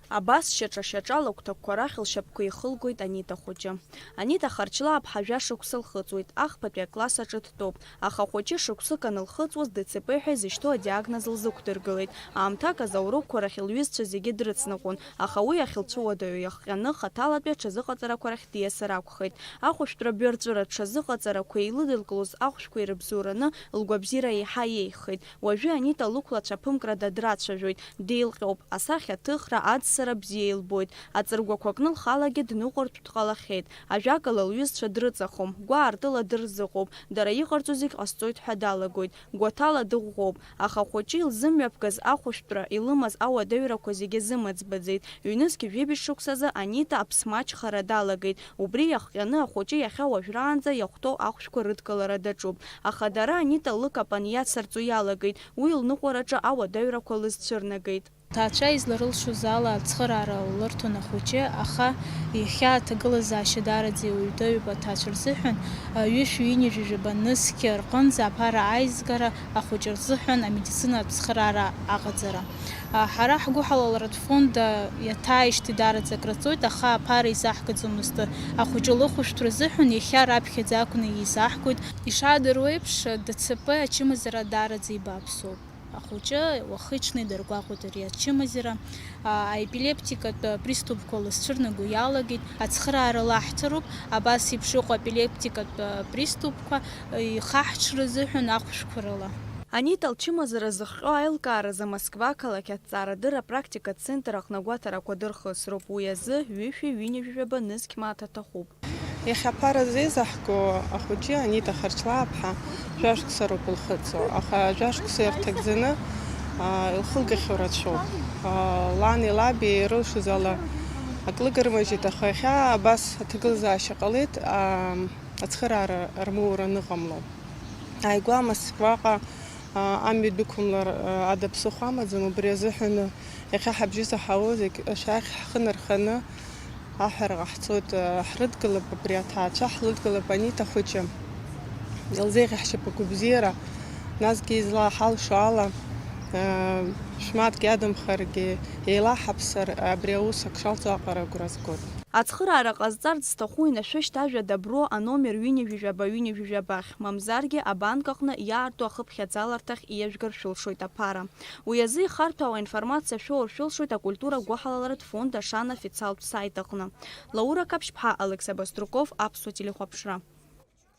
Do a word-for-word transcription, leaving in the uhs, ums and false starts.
Абас шьаҿа-шьаҿа лыгәҭакқәа рахь лшьапқәа ихылгоит Анита хәыҷы. Анита Харчлааԥҳа жәа шықәса лхыҵуеит, ахԥатәи акласс аҿы дтәоуп, аха ахәыҷы шықәсык анылхыҵуаз, Д Ц П ҳәа изышьҭоу адиагноз лзықәдыргылеит. Аамҭак азаурықәқәа рахь лҩызцәа зегьы дрыцныҟәон, аха уи ахьылцәыуадаҩу иахҟьаны хаҭалатәи аҽазыҟаҵарақәа рахь диасыр акәхеит. Ахәышәтәра бҩарҵәыра ҽазыҟаҵарақәа еилыдылкылоз ахәшәқәа ирыбзоураны лгәабзиара еиҳа иеиӷьхеит. Уажәы Анита лықәлацәа ԥымкрада драцәажәоит, деилҟьоуп, асахьаҭыхра, аӡсара бзиа илбоит, аҵыргәақәа кны лхалагьы дныҟәартә дҟалахьеит. Ажәакала, лҩызцәа дрыҵахом, гәаартыла дырзыҟоуп, дара иҟарҵо зегь ҟасҵоит ҳәа далагоит, гәаҭала дыӷәӷәоуп, аха ахәыҷы илзымҩаԥгаз ахәышәтәра, илымаз ауадаҩрақәа зегьы зымаӡбаӡеит. Ҩнызқь жәибжь шықәсазы Анита аԥсмаҷхара далагеит, убри иахҟьаны ахәыҷы иахьа уажәраанӡа иахәҭоу ахәшәқәа рыдкылара даҿуп. Аха дара Анита лыкапан иацырҵо иалагеит, уи лныҟәараҿы ауадаҩрақәа лызцәырнагеит. Аҭаацәа изларылшоз ала ацхыраара лырҭон ахәыҷы, аха иахьа аҭагылазаашьа даараӡа иуадаҩуп аҭаацәа рзыҳәан, ҩышәи ҩынҩажәи жәаба нызқь рҟынӡа аԥара аизгара ахәыҷы рзыҳәан амедицинатә цхыраара аҟаҵара. Ҳара ҳгәыҳалалратә фонд иаҭааижьҭеи даараӡа акраҵоит, аха аԥара изаҳгаӡомызт ахәыҷы лыхәышәтәра азыҳәан, иахьа раԥхьаӡа акәны изаҳгоит. Ишаадыруеиԥш, Д Ц П ачымазара даараӡа ибааԥсуп. Ахәыҷы уахи-ҽни даргәаҟуеит ари ачымазара. Аепилептикатә приступқәа лызцәырнаго иалагеит. Ацхыраара лаҳҭароуп абас еиԥш иҟоу аепилептикатә приступқәа ихаҳҽра азыҳәан ахәшәқәа рыла. Анита лчымазара зыхҟьо аилкааразы Москва ақалақь аҭҵаарадырра практикатә центр аҟны агәаҭарақәа дырхысроуп, уи азы ҩышәи ҩынҩажәи жәаба нызқь мааҭ аҭахуп. Иахьа аԥара зеизаҳго ахәыҷы Анита Харчлааԥҳа жәашықәса роуп лхыҵуа, аха жәашықәса ирҭагӡаны, аа, илхылгахьоу рацәоуп. Аа, лани лаби ирылшоз ала акы лыгырмыжьит, аха иахьа абас аҭагылазаашьа ҟалеит, аа, ацхыраара рмоура аныҟамло. Ааигәа Москваҟа, аа, амҩа дәықәымлар, аа, ада ԥсыхәа амаӡам, убри азыҳәан иахьа ҳабжьы заҳауоу зегь шәахь ҳхы нарханы аҳәара ҟаҳҵоит, аа, ҳрыдгылап абри аҭаацәа, ҳлыдгылап Анита хәыҷы. Илзеиӷьаҳшьап агәабзиара, насгьы излаҳалшо ала, аа, шә-мааҭк иадамхаргьы, еилаҳаԥсар, абри аус ак шалҵуа аҟара агәра згоит. Ацхыраара ҟазҵарц зҭаху инашәышьҭ ажәа дабро аномер ҩынҩажәи жәаба ҩынҩажәи жәабахь, мамзаргьы абанк аҟны иаарту ахыԥхьаӡаларҭахь иажәгар шәылшоит аԥара. Уи азы ихарҭәаауа информациа шәоур шәылшоит акультура гәыҳалалратә фонд Ашана официалтә сайт аҟны. Лаура Қаԥшьԥҳа, Алекса Баструков, Аԥсуа телехәаԥшра.